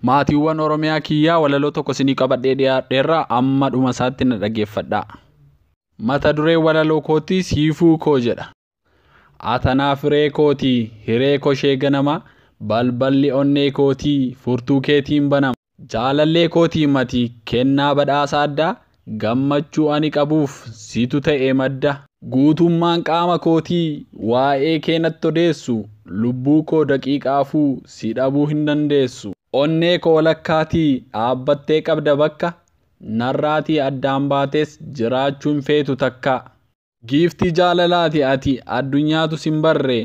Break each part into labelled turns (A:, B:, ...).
A: Maatiiwwan Oromiyaa kiyyaa, walaloo tokko isinii qabadhee dhiyaadheerra, amma dhuma isaatti na dhaggeeffadhaa. Mata dureen walaloo kootii "Siifuu koo" jedha. Atanaaf hiree kootii, hiree koshee ganama, balballi onnee kootii furtuu keetiin banama. Jaalallee kootii mati kennaa badhaasa addaa, gammachuu ani qabuuf situ ta'e madda. Guutummaan qaama kootii waa'ee kee natti odeessu, lubbuu koo daqiiqaafuu si dhabuu hin dandeessu. Onnee koo walakkaatii dhaabbattee qabda bakka, narraatii addaan baates jiraachuu hin feetu takka. Giiftii jaalalaati ati, addunyaatu sin barre,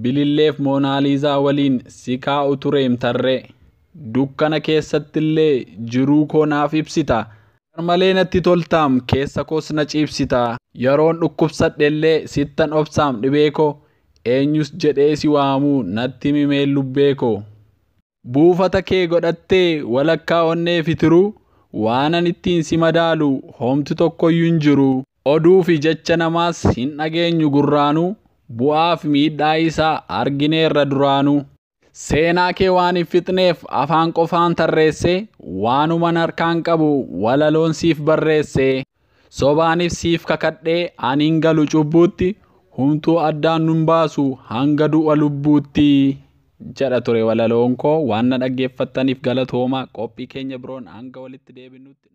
A: bililleef Moonaaliizaa waliin si kaa'u tureem tarree. Dukkana keessattillee jiruu koo naaf ibsita. Garmalee natti toltaam, keessa koos na ciibsita. Yeroon dhukkubsadhellee sittan obsaam dhibee koo, eenyus jedhee si waamuu natti himimeen lubbee koo. Buufata kee godhattee walakkaa onnee fitiruu, waanan ittiin si madaalu homti tokkoyyuu hin jiru. Oduu fi jecha namaas hin dhageenyu gurraanuu, bu'aa fi miidhaa isaa argineerra duraanuu. Seenaa kee waan hin fixneef afaan qofaan tarreessee, waanuman harkaan qabu walaloon siif barreesse. Sobaaniif siif kakadhee ani hin galu cubbuutti, humtuu addaan nun baasu hanga du'a lubbuutti jedha ture walaloon koo. Waan na dhaggeeffattaniif galatoomaa. Qophii keenya biroon hanga walitti deebinutti.